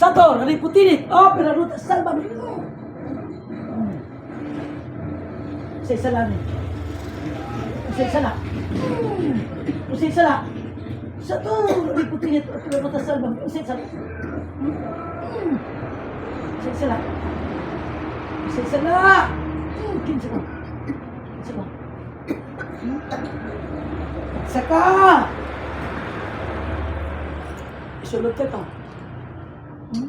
Sator, riputinit, opera ruta salvame. Sa isa lang eh. Sa isa lang. Sa isa lang. Sator, riputinit, opera ruta salvame. Sa isa lang. Sa isa lang. Sa isa lang. Kinsa ka? Kinsa ka? Saka! Isulod ka ka. Hmm?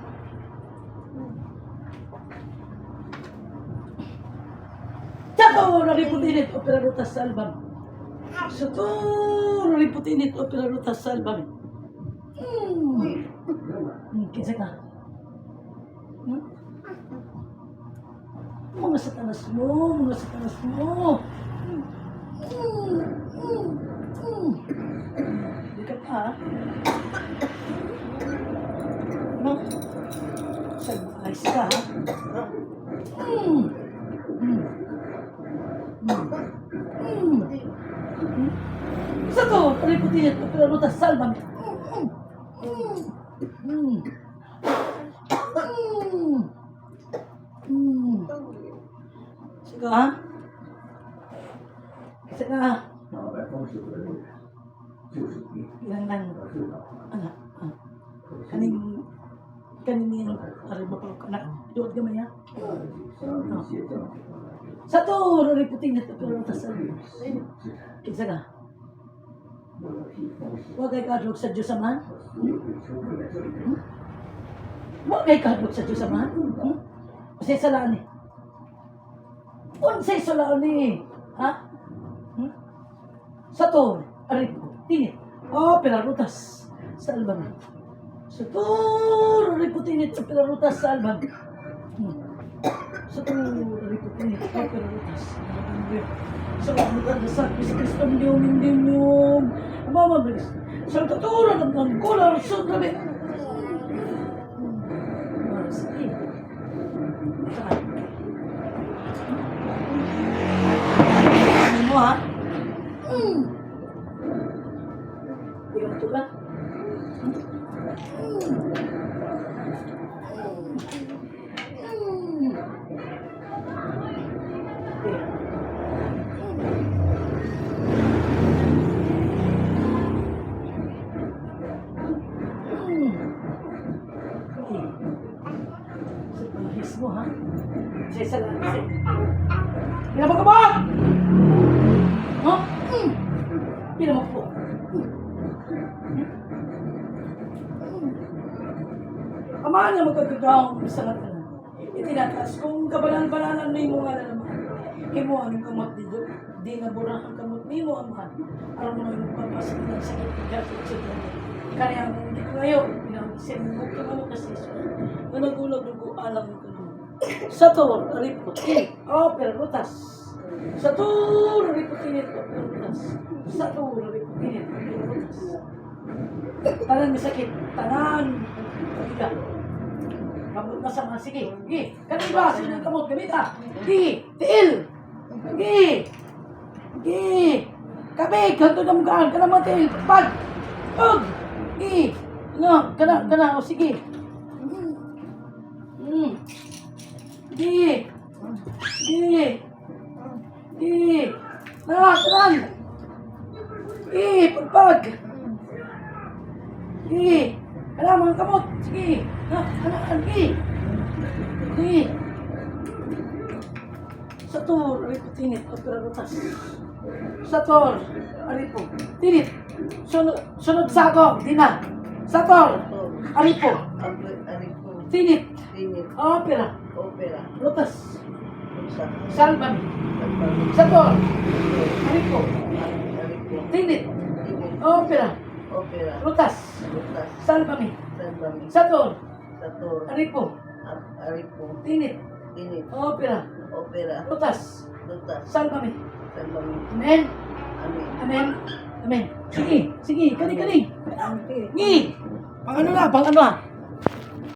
Chato, nariputinit, opera ruta salvam. Sato, nariputinit, opera ruta salvam. Kinsa ka? Hmm? Mga satanas mo, mga satanas mo. Di ka pa, ha? No? Sa maayos ka, ha? Isa to, paliputin ito, pero ruta, salvame. Sige, ha? Sige, ha? 脑白风是个人，就是你 Ilang lang, 我知道。 anak, ah. Kaning, kaning niyang, aray ba pa, anak, duot gamay, ha? Sa to, riputin ito, pero ruta, salvame. Kinsa ka? Wa kay kahadlok sa Diyos Amahan? Hmm? Wa kay kahadlok sa Diyos Amahan? Hmm? Unsay salaan ni? Unsay salaan ni? Ha? Hmm? Sa to, aripo, tinit. Oh, pelarutas sa albam. Sa to, aripo, tinit, sa pelarutas sa albam. Sa to, aripo, tinit, oh, pelarutas. Sa mga sa Kristo niyong niyong mama bilis. Sa tuturo ng mga kular sa gabi. Sige. Saan? Ano mo ha? Hindi ka matugan? Okay. Okay. Sa pangis mo, ha? Sa isa lang. Pila mo kamot! Ha? Pila mo po. Ama nga magkagagawang sa tanan. Itinataas kung kabalan-balanan nimo nga naman. Himo ang kamot dito. Di na burang ang kamot nimo, Amahan. Aron mo na imong papasit ng sakit ng sa Kaya ang hindi ko ngayon, pinamisip mo ka mo kasi nga nagulag dugo alam ko naman. Sa to, ripot, oh, pero rutas. Sa to, ripot, oh, pero rutas. Sa to, ripot, pero rutas. Tanan may sakit, tanan. Ika. Kamot na sa mga, sige, sige. Kanin ba, sino yung kamot, gamita. Sige, tiil. Sige. Sige. Kabig, hantod ang mukaan, kana mga tiil, pag. Pag. Sige. No, kana, kana, o sige. Sige. Sige. Sige. Na, tanan. Sige, pagpag. Sige. Kana mga kamot. Sige. Na, kana, sige. Sige. Sa to, aripo tinit, opera rutas. Sa to, aripo, tinit. Sunod, sunod sa ako, di na. Sa to, aripo, tinit, opera, rutas, salvan. Sa to, aripo, tinit, opera, rutas, salvame. Sa to, aripo, tinit, opera, rutas, salvame. Amen. Amen. Amen. Sige, sige, kani kani. Ngi. Pang ano na, pang ano ah.